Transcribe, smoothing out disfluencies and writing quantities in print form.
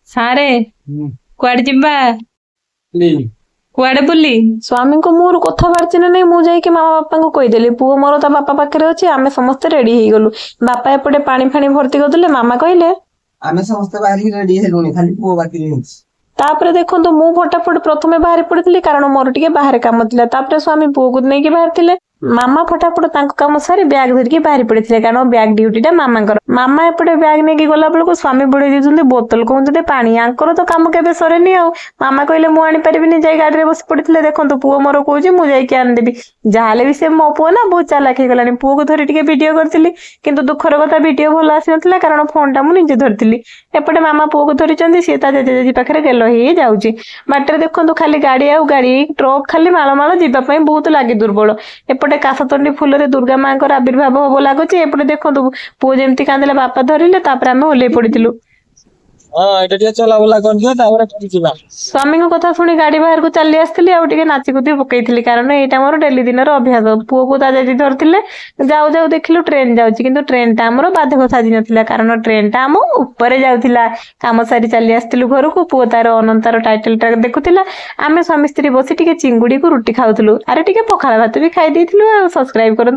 ସାରେ, କୁଆଡେ ଯିବା? କୁଆଡେ ବୁଲି? ସ୍ୱାମୀଙ୍କ ମୁହଁରୁ କଥା ବାହାରିଛି ନା ନାଇଁ, ମୁଁ ଯାଇକି ମାମା ବାପାଙ୍କୁ କହିଦେଲି, ପୁଅ ମୋର ତା ବାପା ପାଖରେ ଅଛି। ଆମେ ସମସ୍ତେ ରେଡି ହେଇଗଲୁ। ବାପା ଏପଟେ ପାଣି ଫାଣି ଭର୍ତ୍ତି କରିଦେଲେ। ମାମା କହିଲେ, ଆମେ ସମସ୍ତେ ବାହାରିକି ରେଡି ହେଲୁଣି, ଖାଲି ପୁଅ ବାକି ରହିଛି। ତାପରେ ଦେଖନ୍ତୁ, ମୁଁ ଫଟାଫଟ ପ୍ରଥମେ ବାହାରି ପଡିଥିଲି, କାରଣ ମୋର ଟିକେ ବାହାରେ କାମ ଥିଲା। ତାପରେ ସ୍ୱାମୀ ପୁଅକୁ ନେଇକି ବାହାରିଥିଲେ। ମାମା ଫଟାଫଟ ତାଙ୍କ କାମ ସାରି ବ୍ୟାଗ ଧରିକି ବାହାରି ପଡିଥିଲେ, କାରଣ ବ୍ୟାଗ ଡ୍ୟୁଟିଟା ମାମାଙ୍କର। ମାମା ଏପଟେ ବ୍ୟାଗ ନେଇକି ଗଲା ବେଳକୁ ସ୍ୱାମୀ ବଢେଇ ଦେଇଛନ୍ତି ବୋତଲ, କହୁଛନ୍ତି ପାଣି। ଆଙ୍କର ତ କାମ କେବେ ସରେନି। ଆଉ ମାମା କହିଲେ, ମୁଁ ଆଣିପାରିବିନି, ଯାଇ ଗାଡିରେ ବସି ପଡିଥିଲେ। ଦେଖନ୍ତୁ, ପୁଅ ମୋର କହୁଛି, ମୁଁ ଯାଇକି ଆଣିଦେବି। ଯାହାହେଲେ ବି ସେ ମୋ ପୁଅ ନା, ବହୁତ ଚାଲାକ ହେଇଗଲାଣି। ପୁଅକୁ ଧରି ଟିକେ ଭିଡିଓ କରିଥିଲି, କିନ୍ତୁ ଦୁଃଖର କଥା, ଭିଡିଓ ଭଲ ଆସିନଥିଲା, କାରଣ ଫୋନଟା ମୁଁ ନିଜେ ଧରିଥିଲି। ଏପଟେ ମାମା ପୁଅକୁ ଧରିଛନ୍ତି, ସିଏ ତା ଜେଜେ ଜେଜେ ପାଖରେ ଗେଲ ହେଇ ଯାଉଛି। ବାଟରେ ଦେଖନ୍ତୁ, ଖାଲି ଗାଡି ଆଉ ଗାଡି, ଟ୍ରକ୍ ଖାଲି ମାଳ ମାଳ, ଯିବା ପାଇଁ ବହୁତ ଲାଗି ଦୁର୍ବଳ। ଏପଟେ କାଶତଣ୍ଡି ଫୁଲରେ ଦୁର୍ଗା ମାଙ୍କର ଆବିର୍ଭାବ ହବ ଲାଗୁଛି। ଏପଟେ ଦେଖନ୍ତୁ, ପୁଅ ଯେମିତି କାନ୍ଦିଲା, ବାପା ଧରିଲେ। ତାପରେ ଆମେ ଓହ୍ଲେଇ ପଡିଥିଲୁ। ହଁ, ଏଇଟା ଟିକେ ଚଲାବୁଲା କରିଦିଅ, ତାପରେ ପୁରୀ ଯିବା। ସ୍ୱାମୀଙ୍କ କଥା ଶୁଣି ଗାଡି ବାହାରକୁ ଚାଲି ଆସିଥିଲି ଆଉ ଟିକେ ନାଚି କୁଦି ପକେଇଥିଲି, କାରଣ ଏଇଟା ମୋର ଡେଲି ଦିନର ଅଭ୍ୟାସ। ପୁଅକୁ ତା ଜେଜେ ଧରିଥିଲେ। ଯାଉ ଯାଉ ଦେଖିଲୁ ଟ୍ରେନ ଯାଉଛି, କିନ୍ତୁ ଟ୍ରେନଟା ଆମର ବାଧକ ସାଜି ନଥିଲା, କାରଣ ଟ୍ରେନଟା ଆମ ଉପରେ ଯାଉଥିଲା। କାମ ସାରି ଚାଲି ଆସିଥିଲୁ ଘରକୁ। ପୁଅ ତାର ଅନନ୍ତାର ଟାଇଟେଲ ଟା ଦେଖୁଥିଲା। ଆମେ ସ୍ୱାମୀ ସ୍ତ୍ରୀ ବସି ଟିକେ ଚିଙ୍ଗୁଡିକୁ ରୁଟି ଖାଉଥିଲୁ। ଆରେ, ଟିକେ ପଖାଳ ଭାତ ବି ଖାଇ ଦେଇଥିଲୁ। ଆଉ ସବସ୍କ୍ରାଇବ କରନ୍ତୁ।